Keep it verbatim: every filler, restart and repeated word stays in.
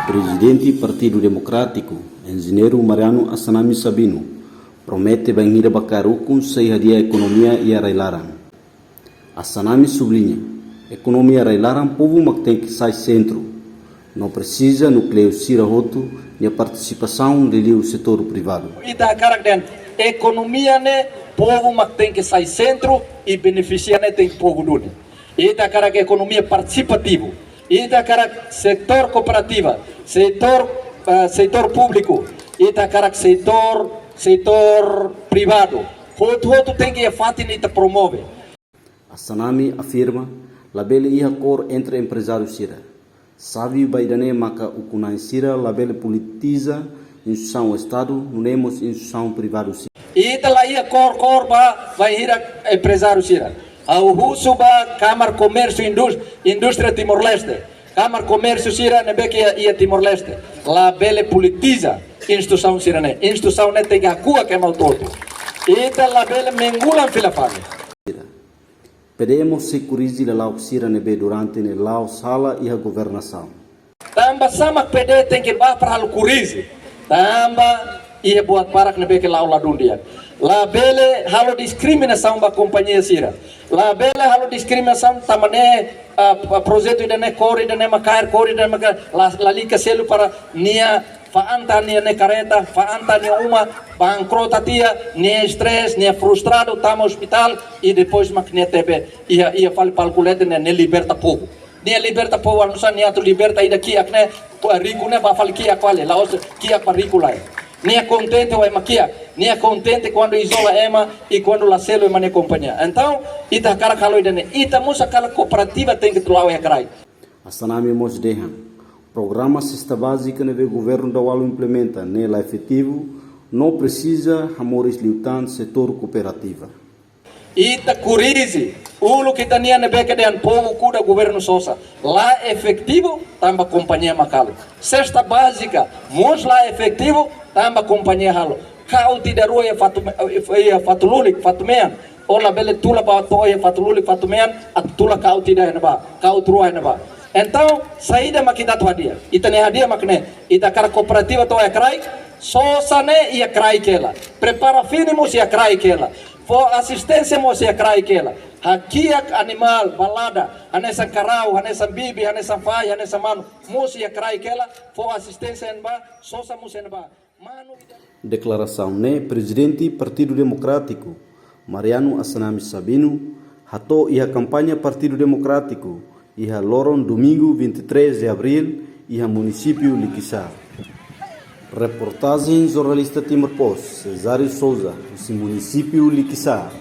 Prezidente Partidu Demokrátiku, Enjeñeiru Mariano Assanami Sabino, promete bainhira ba kaer ukun sei hadi'a ekonomia iha rai-laran. Assanami subliña, ekonomia rai-laran povu mak tenke sai sentru, no presiza núkleu sira hotu nia partisipasaun, liuliu setór privadu. Ita hakarak dehan ekonomia ne'e povu mak tenke sai sentru i benefisia ne'e tenke povu duni. Ita hakarak ekonomia partisipativu. Ita hakarak setór kooperativa, setór, eh, setór públiku. Ita hakarak setór, setór privadu. Hotu-hotu tenke iha fatin ita promove. Assanami afirma, labele iha kór entre emprezáriu sira. Xave ba ida-ne'e maka ukun-na'in sira labele politiza instituisaun Estadu, nune'e mós instituisaun privadu sira. Ita la iha kór-kór ba, bainhira emprezáriu sira. Ha'u husu ba Kámara Komérsiu Indús-, Indústria Timor-Leste. Kámara Komérsiu sira ne'ebé ke iha, iha Timor-Leste. Labele politiza instituisaun sira-ne'e. Instituisaun ne'e tenke hakuak ema hotu-hotu. Ita labele mengulang fila fali. P D mós sei korrije lala'ok sira ne'ebé durante ne'e la'o sala iha governasaun. Tanba sá mak P D tenke bá para halo korrije? Tanba iha buat barak ne'ebé ke la'o ladún di'ak. Labele halo diskriminasaun ba kompañia sira. Labele halo diskriminasaun tanba ne'e, ah, p-, projetu ida-ne'e kór ida-ne'e mak kaer, kór ida-ne'e mak kaer, la, lalika selu para nia fa'an tan nia ne'e karreta, fa'an tan nia uma, bankrota tiha, nia estrés, nia frustradu, tama ospitál, i depois mak nia tebe iha, iha fali palku leten ne'e, nia liberta povu. Nia liberta povu, anu sa nia atu liberta ida kiak ne'e, riku ne'e bá fali kiak fali, la'ós kiak ba riku lai. Nia kontente ho ema kiak, nia kontente kuandu izola ema i kuandu la selu ema nia kompañia. Entaun, ita hakarak halo ida-ne'e, ita mós hakarak kooperativa tenke atu la'o iha kraik. Assanami mós dehan, programa sesta bázika ne'ebé governu Daualo implementa ne'e la efetivu, no presiza hamoris liután setór kooperativa. Ita korrije uluk ita-nia ne'ebé ke dehan povu kuda governu sosa. La efetivu, tanba kompañia mak halo. Sesta bázika mós la efetivu, tanba kompañia halo. Ka'ut ida rua iha fatu, iha fatu lulik, fatu mean. Ó labele tula ba to'o iha fatu lulik, fatu mean, atu tula ka'ut ida iha ne'ebá, ka'ut rua iha ne'ebá. Entaun, saida mak ita atu hadi'a? Ita-nia hadi'a mak ne'e, ita hakarak kooperativa to'o iha kraik, sosa ne'e iha kraik hela. Prepara fini mós iha kraik hela. Fó asisténsia mós iha kraik hela. Hakiak animál, balada, hanesan karau, hanesan bibi, hanesan fahi, hanesan manu, mós iha kraik hela, fó asisténsia iha ne'ebá, sosa mós iha ne'ebá. Deklarasaun ne'e Prezidente Partidu Demokrátiku, Mariano Assanami Sabino, hato'o iha kampaña Partidu Demokrátiku, iha loron Domingu vinte e três de Abril, iha munisípiu Likisá. Reportajen jornalista Timor Post, Cesário Sousa, husi munisípiu Likisá.